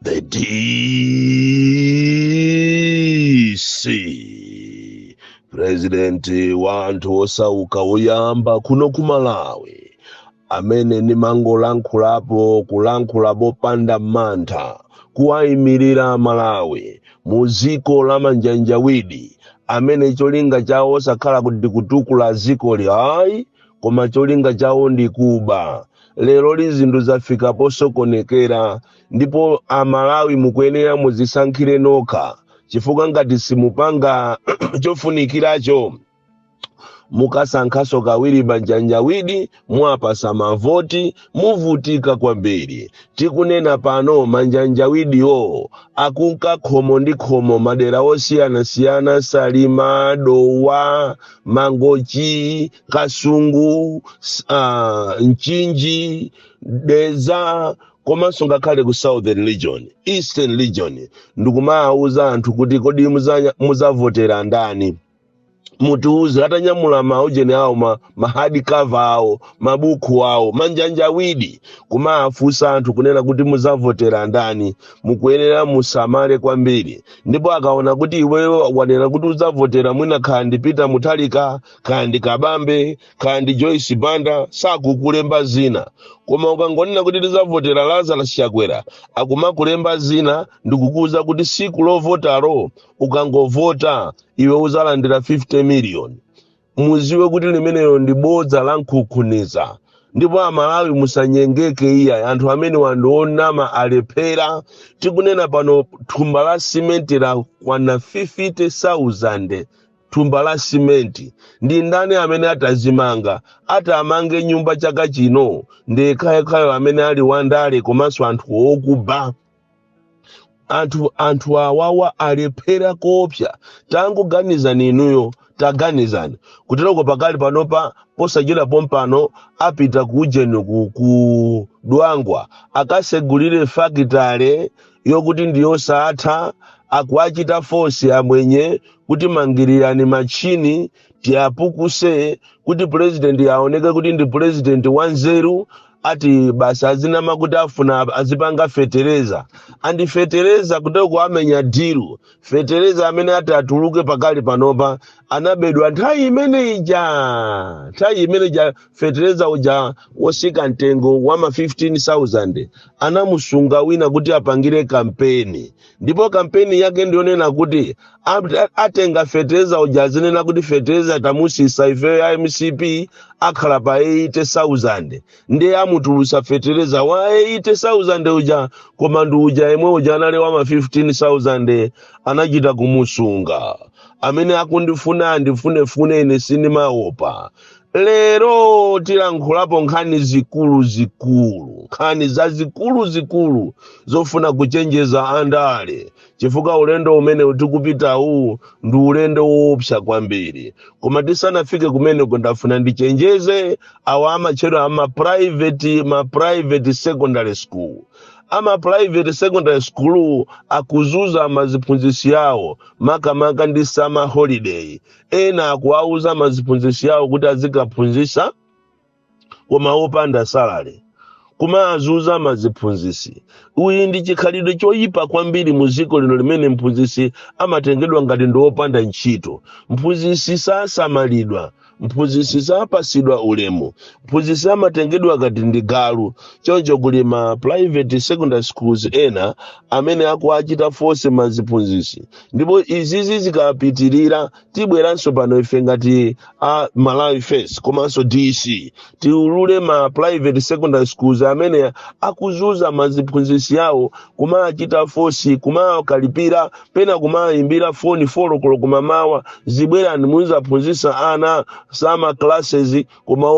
The DC President wa anthu osauka woyamba kuno ku Malawi, amene ndimangolankhulapo, kulankhula popanda mantha, kuwayimirira Malawi mu dziko la manjanjawidi, amene cholinga chawo osakhala kuti ndikutukula dzikoli ayi, koma cholinga chawo ndi kuba. Lero li zinthu zafika posokonekera, ndipo Amalawi mukuyenera muzisankhire nokha, chifukwa ngati simupanga chofunikiracho, mukasankhaso kawiri manjanjawidi, mwapasa mavoti, muvutika kwambiri. Tikunena pano, manjanjawidiwo akunka khomo ndi khomo, madera osiyanasiyana: Salima, Dowa, Mangochi, Kasungu, Mchinji, Dedza, komanso ngakhale ku Southern Region, Eastern Region, ndikumawuza anthu kuti, "Kodi muzavotera ndani? Mutiuze." Atanyamula maujeni awo, ma hard cover awo, mabuku awo, manjanjawidi kumafunsa anthu kunena kuti, "Muzavotera ndani?" Mukuyenera musamale kwambiri. Ndipo akaona kuti iweyo wanena kuti uzavotera mwina kaya ndi Peter Mutharika, kaya ndi Kabambe, kaya ndi Joyce Banda, sakukulemba zina. Koma ukangonena kuti tizavotera Lazarus Chakwera, akumakulemba zina ndikukuuza kuti siku lovotalo ukangovota iwe uzalandira 50 million. Muziwe kuti limenelo ndi bodza la nkhunkhuniza, ndipo Amalawi musanyengeke iya. Anthu amene wandionama alephera. Tikunena pano, thumba la simenti lakwana 50,000. Thumba la simenti, ndi ndani amene atazimanga, atamange nyumba chaka chino? Ndi yekhayekhayo amene ali wandale komanso anthu okuba. Anthu awawa alephera koopsa. Tangoganizani inuyo, taganizani kuteroko. Pakali panopa, posachedwa pompano, apita ku ujeni, ku Dwangwa, akasegulire fakitale yokuti ndiyosatha. Akuachita force amwenye kuti mangirirani machini tiyapukuse, kuti purezidenti aoneke kuti ndi purezidenti wanzeru. Ati basi azinama kuti afuna azipanga fetereza, andi fetereza kuteko amenya deal. Fetereza amene ati atuluke pakali panopa anabedwa nthawi imene ija. Nthawi imene ija fetereza uja wosika mtengo wa ma 15,000 anamusunga wina kuti apangire kampeni, ndipo kampeni yake ndionena kuti atenga fetereza uja, azinena kuti fetereza tamusisa ifeyo ya MCP, akhala pa 80,000. Ndiye amutulusa fetereza wa 80,000 uja, koma ndi uja yemwe uja anali wa ma 15,000, anachita kumusunga. Amene akundifuna andifunefune, ine sindimaopa. Lero tilankhulapo nkhani zikulu zikulu, nkhani zazikulu zikulu zofuna kuchenjeza andale, chifukwa ulendo umene tikupitawu ndi ulendo woopsa kwambiri. Koma tisanafike kumeneko, ndafuna ndichenjeze awa amatchedwa ama private, ma private secondary school. Ama private secondary school akuzuza maziphunzitsi awo, makamaka ndi summer holiday. Ena akuauza maziphunzitsi awo kuti azikaphunzitsa koma opanda salary, kumazuza maziphunzitsi. Uyi ndi chikhalidwe choyipa kwambiri mu dziko lino, limene mphunzitsi amatengedwa ngati ndi wopanda ntchito. Mphunzitsi sasamalidwa, mphunzitsi sapasidwa ulemu, mphunzitsi amatengedwa ngati ndi galu. Choncho kuli ma private secondary schools ena amene akuachita force maziphunzitsi, ndipo izizi zikapitirira, tibweranso pano ife ngati a Malawi First komanso DC, tiulule ma private secondary schools amene akuzuza maziphunzitsi awo, kumachita force, kumakalipira, pena kumayimbira foni 4 koloko kumamawa, "Zibwerani muzaphunzitsa ana summer classes," koma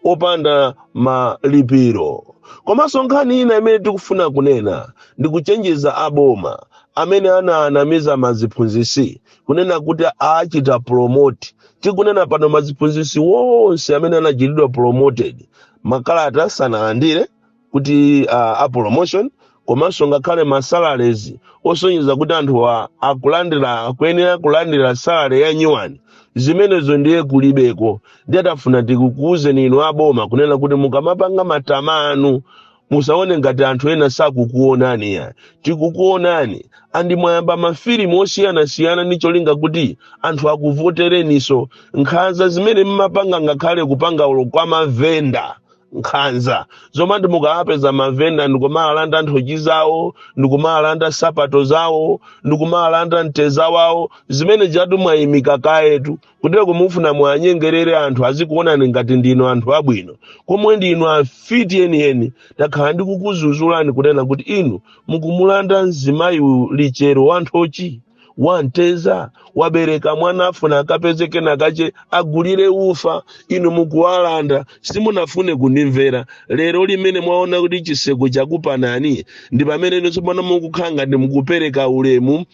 opanda malipiro. Komanso nkhani ina imene tikufuna kunena ndi kuchenjeza aboma amene anaanamiza maziphunzitsi kunena kuti achita promote. Tikunena pano, maziphunzitsi wonse amene anachitidwa promoted, makalata sanalandire kuti a promotion, komanso ngakhale ma salaries osonyeza kuti anthu akulandira, akuyenera kulandira salary ya nyuwani, zimenezo ndiye kulibeko. Ndiye tafuna tikukuwuzeni inu aboma kunena kuti mukamapanga matama anu Musaone ngati anthu ena sakukuonani ya, tikukuonani. And mwayamba mafilimu osiyanasiyana ndi cholinga kuti anthu akuvotereniso. Nkhanza zimene mmapanga, ngakhale kupanga ulo kwa mavenda, nkhanza zomati mukawapeza mavenda ndikumalanda nthochi zawo, ndikumalanda sapato zawo, ndikumalanda mteza wawo, zimene chatu mwayimika kayetu kutero kumufuna mwanyengerere anthu azikuonani ngati ndinu anthu abwino, komwe ndinu afiti enieni. Takhala ndikukuzuzulani kunena kuti inu mukumulanda mzimayi lichero wa nthochi, wamteza, wabereka mwana, afuna akapeze kenakache agulire ufa, inu mukuwalanda. Simunafune kundimvera. Lero limene mwaona kuti chiseko chakupanani, ndi pamene inu tsopano mukukhala ngati mukupereka ulemu,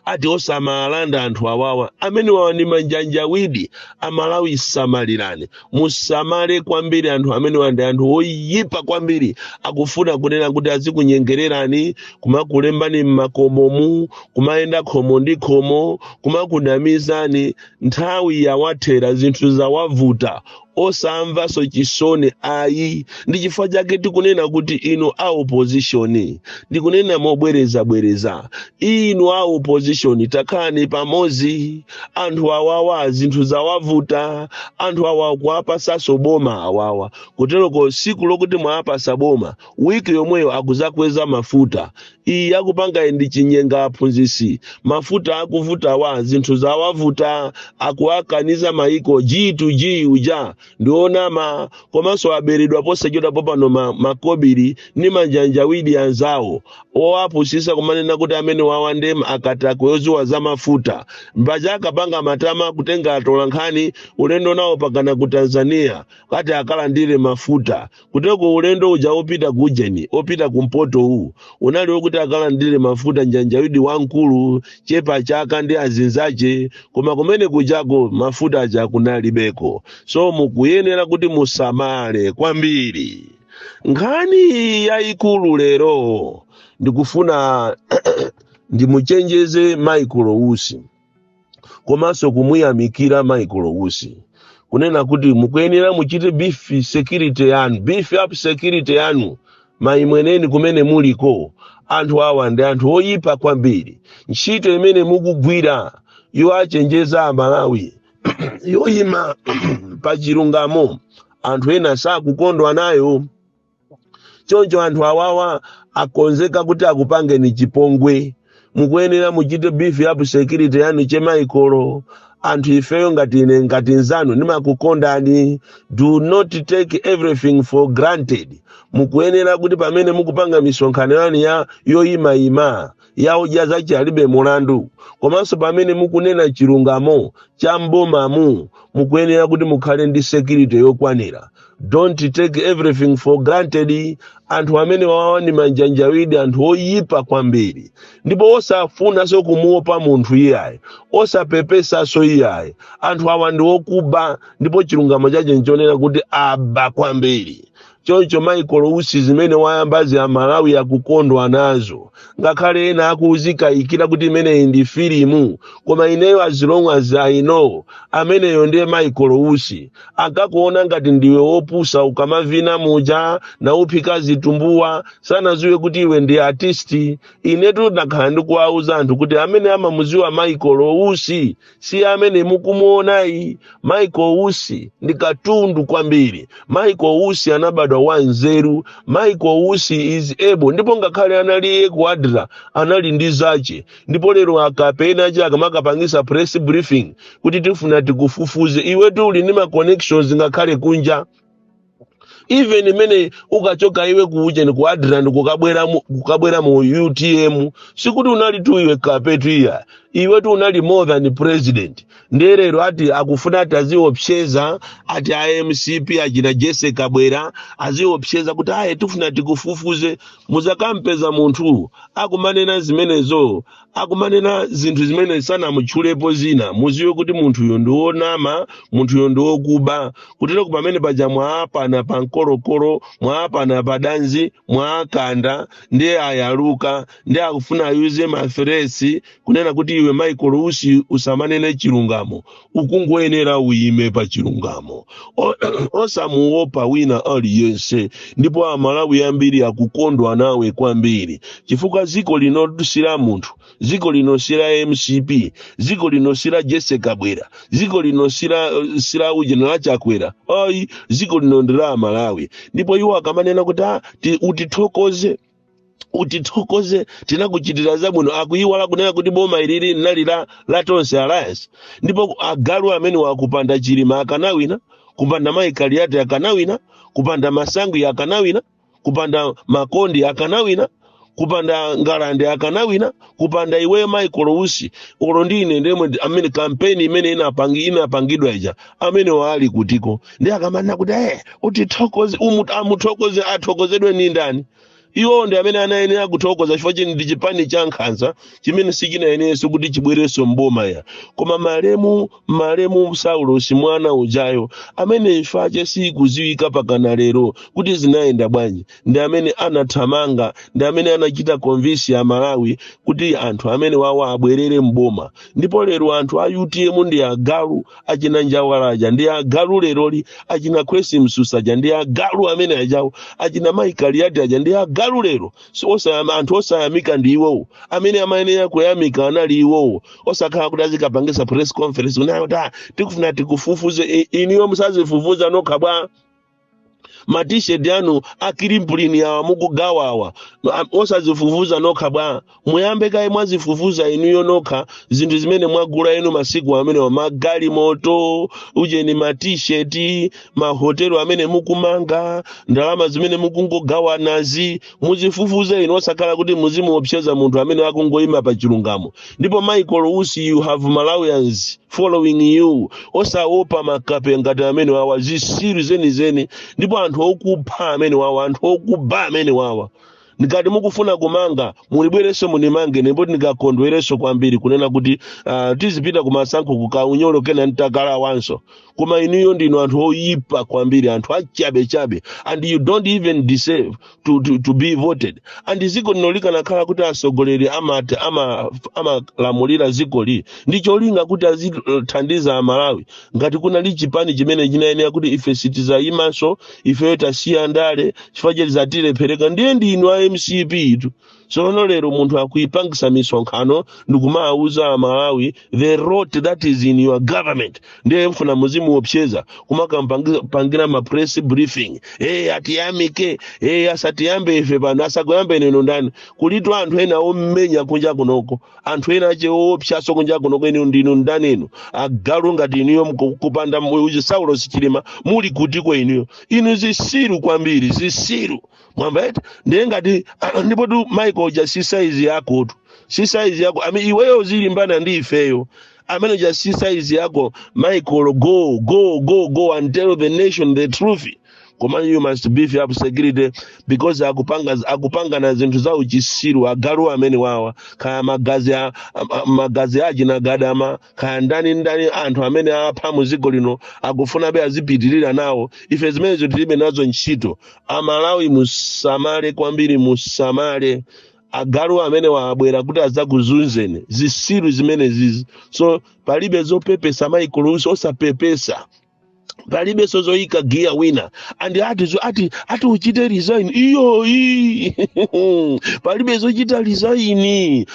ati osamalanda anthu awawa. Amene wawa ndi manjanjawidi. Amalawi, samalirani, musamale kwambiri. Anthu amene wa ndi anthu oyipa kwambiri. Akufuna kunena kuti azikunyengererani, kumakulembani mmakomomu, kumayenda khomo ndi khomo, kumakunamizani. Nthawi yawathera, zinthu zawavuta, osamvanso chisoni ayi. Ndi chifukwa chake tikunena kuti inu a opposition, ndikunena mobwerezabwereza, inu a opposition, takhalani pamodzi. Anthu awawa zinthu zawavuta, anthu awa kuwapasaso boma awawa. Kuteroko siku lokuti mwawapasa boma, wiki yomweyo akuzakweza mafuta. Iyi akupanga ndi chinyenga aphunzisi. Mafuta akuvutawa, zinthu zawavuta, akuakaniza maiko G to G uja ndionama. Komanso aberedwa posachedwa popano makobiri ndi manjanjawidi anzawo owapusisa kumanena kuti amene wawa ndem akatakwe oziwa za mafuta. Mbacha akapanga matama kutenga atola nkhani ulendo nawo pakana ku Tanzania kati akalandire mafuta. Kuteko ulendo uja opita kujeni, opita kumpoto uwu, unali wokuti akalandire mafuta njanjawidi wamkulu chepa chaka ndi azinzache, koma kumene kujako mafuta aja kunalibeko. So mukuyenera kuti musamale kwambiri. Nkhani yayikulu lero, ndikufuna ndimuchenjeze Michael Usi, komanso kumuyamikira Michael Usi, kunena kuti mukuyenera muchite beef security yanu, beef up security yanu maimweneni kumene muliko. Anthu awa ndi anthu oyipa kwambiri. Ntchito imene mukugwira yoachenjeza Amalawi, yoyima pa chilungamo, anthu ena sakukondwa nayo. Choncho anthu awawa akonzeka kuti akupangeni chipongwe. Mukuyenera muchite beef up security yanu, che Michael. Anthu ifeyo ngati ine, ngati nzanu, ndimakukondani. Do not take everything for granted. Mukuyenera kuti pamene mukupanga misonkhano yanu ya yoyimayima yaudya zachi alibe mulandu, komanso pamene mukunena chilungamo cha mbomamu, mukuyenera kuti mukhale ndi security yokwanira. Don't take everything for granted. Anthu amene wawa ndi manjanjawidi, anthu oyipa kwambiri, ndipo osafunanso kumuopa munthu iyayi, osapepesanso iyayi. Anthu awa ndi okuba, ndipo chilungamo chache nchonena kuti aba kwambiri. Choncho Michael Usi, zimene wayambazi Amalawi akukondwa nazo, ngakhale ena akuzikayikira kuti imeneyi ndi filimu, koma ineyo, as long as I know, ameneyo ndiye Michael Usi. Ankakuona ngati ndiwe wopusa ukamavina muja nauphika zitumbuwa, sanaziwe kuti iwe ndi artist. Inetu ndakhala ndikuwauza anthu kuti amene amamuziwa Michael Usi si amene mukumuonayi. Michael Usi ndi katundu kwambiri. Michael Usi anabadwa wanzeru. Michael Usi is able, ndipo ngakhale analiye ku ADRA anali ndi zache. Ndipo lero akapena chaka akamakapangisa press briefing kuti tifuna tikufufuze iwetu, uli ndi ma connections ngakhale kunja. Even imene ukachoka iwe kuuje ku ADRA ndi kukabwera mu UTM, sikuti unali tu iwe kapetu iya, iwetu unali more than president. Ndiye lero ati akufuna ati aziopseza, ati a MCP achina Jesse Kabwera aziopseza kuti aye tifuna tikufufuze. Muzakampeza munthu akumanena zimenezo, akumanena zinthu zimene sanamutchulepo zina, muziwe kuti munthuyo ndi wonama, munthuyo ndi wokuba. Kutero pamene paja mwaapana pa mkolokolo, mwaapana pa danzi, mwaakanda, ndiye ayaluka, ndiye akufuna ayuze ma threats kunena kuti iwe Michael Usi usamanene chilungamo, ukungoyenera uyime pa chilungamo, osamuopa wina aliyense. Ndipo Amalawi ambiri akukondwa nawe kwambiri, chifukwa dziko lino si la munthu, dziko lino si la MCP, dziko lino si la Jesse Kabwera, dziko lino si la ujeni la Chakwera, ayi, dziko lino ndi la Amalawi. Ndipo iwo akamanena kuti, "Ah, utithokoze, utithokoze, tinakuchitira zabwino," akuiwala kunena kuti boma ilili linali la Tonse Alliance. Ndipo agalu amene wakupanda Chilima akanawina, kupanda Mai Kaliati akanawina, kupanda Masangwi akanawina, kupanda Makondi akanawina, kupanda Ngalande akanawina, kupanda iweyo Michael Usi, olo ndi ine ndemwe amene kampeni imene inapangidwa ija, amene waali kutiko. Ndi akamanena kuti, "Utithokoze," amuthokoze, athokozedwe ni ndani? Iwo ndi amene anayenera kuthokoza, chifukwa chini ndi chipani cha nkhanza chimene sichinayenerenso kuti chibwerenso mboma ya. Koma malemu Saulos mwana ujayo, amene imfache sikuziwika pakana lero kuti zinayenda bwanji, ndi amene anathamanga, ndi amene anachita convince ya Malawi kuti anthu amene wawo abwerere mboma. Ndipo lero anthu a UTM ndi agalu, achina Njawalaja ndi agalu leroli, achina Kwesi Msusaja ndi agalu amene ajawo, achina Mai Kaliati aja ndi agalu lero. So, anthu osayamika ndi iwowo, amene amayenera kuyamika anali iwowo, osakhala kuti azikapangisa press conference kunayo kuti, "Ah, tikufuna tikufufuze." Iniyo musazifufuza nokha bwa? Matisheti anu akilimpulini awa mukugawawa, osazifufuza nokha bwa? Muyambe kaye mwazifufuza inuyo nokha zinthu zimene mwagula inu masiku amenewa, magalimoto, ujeni, matisheti, mahotelo amene mukumanga, ndalama zimene mukungogawanazi, muzifufuze inu, osakhala kuti muzimuopseza munthu amene akungoyima pa chilungamo. Ndipo Michael Usi, you have Malawians following you. Osaopa makape ngati amene wawa, zisiru zenizeni, ndipo anthu okupha amene wawa, anthu okuba amene wawa. Ngati mukufuna kumanga, mulibwerenso munimange, ndipo ndikakondwerenso kwambiri kunena kuti tizipita kumasankho kukaunyolo kena ntakalawanso. Koma inuyo ndinu anthu oyipa kwambiri, anthu achabechabe, and you don't even deserve to be voted. And ziko lino likanakhala kuti atsogoleri amalamulira zikoli ndi cholinga kuti azithandiza Amalawi, ngati kunali chipani chimene chinayenera kuti ife sitizayimanso, ifeyo tasiya ndale chifukwa cheti zatilephereka, ndiye ndinu a MCP tu. Tsono lero munthu akuipangisa misonkhano ndikumawuza Amalawi the rot that is in your government, ndiye mfuna muzimuopseza kumakampangira ma press briefing, "Hey, atiyamike." Hey, asatiyambe ife pano, asakuyambe neno ndani? Kulitu anthu ena omenya kunja kunoko, anthu ena ache oopsaso kunja kunoko. Inu ndinu ndani inu? Agalu ngati inuyo, kupanda Saulo Sichilima muli kutiko inuyo? Inu zisiru kwambiri, zisiru, mwamba eti? Ndiye ngati ndipo tu Michael ja si size yako tu, si size yako. Ami iweyo zilimbana ndi ifeyo, amene ja si size yako. Michael, go, go, go, go and tell the nation the truth. Koma you must beef up security, because akupangana zinthu za uchisiru agalu amene wawa, kaya magazi achina Gadama, kaya ndani ndani, anthu amene apha mu dziko lino akufunabe azipitirira nawo. Ife zimenezo tilibe nazo ntchito. Amalawi, musamale kwambiri, musamale. Agalu amene wabwera kuti adzakuzunzeni, zisiru zimene zizi. So palibe zopepesa, Michael Usi, osapepesa, palibenso zoyika giya wina andi ati ati uchite resign. Iyo iyi palibe zochita resign.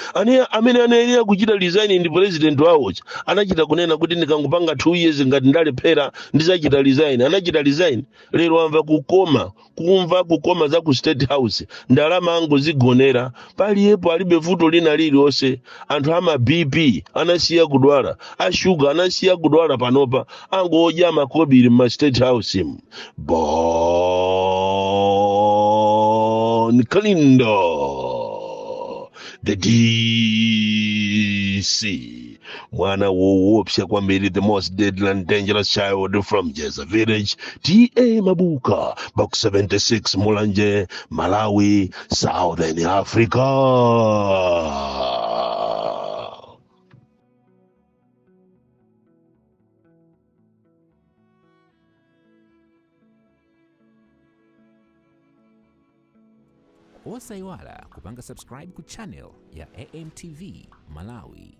Amene anayenera kuchita resign ndi president wawocha. Anachita kunena kuti, "Ndikangopanga 2 years, ngati ndalephera ndizachita resign." Anachita resign, lero amva kukoma, kumva kukoma za ku State House, ndalama angozigonera paliyepo, alibe vuto lina lililonse. Anthu ama BP anasiya kudwala, ashuga anasiya kudwala, panopa angodya makobiri mma State House mu. Bon Kalindo, the DC, mwana woopsa kwambiri, the most deadly and dangerous child from Jeza Village, TA Mabuka, Box 76, Mulanje, Malawi, Southern Africa. Osayiwala kupanga subscribe ku channel ya AMTV Malawi.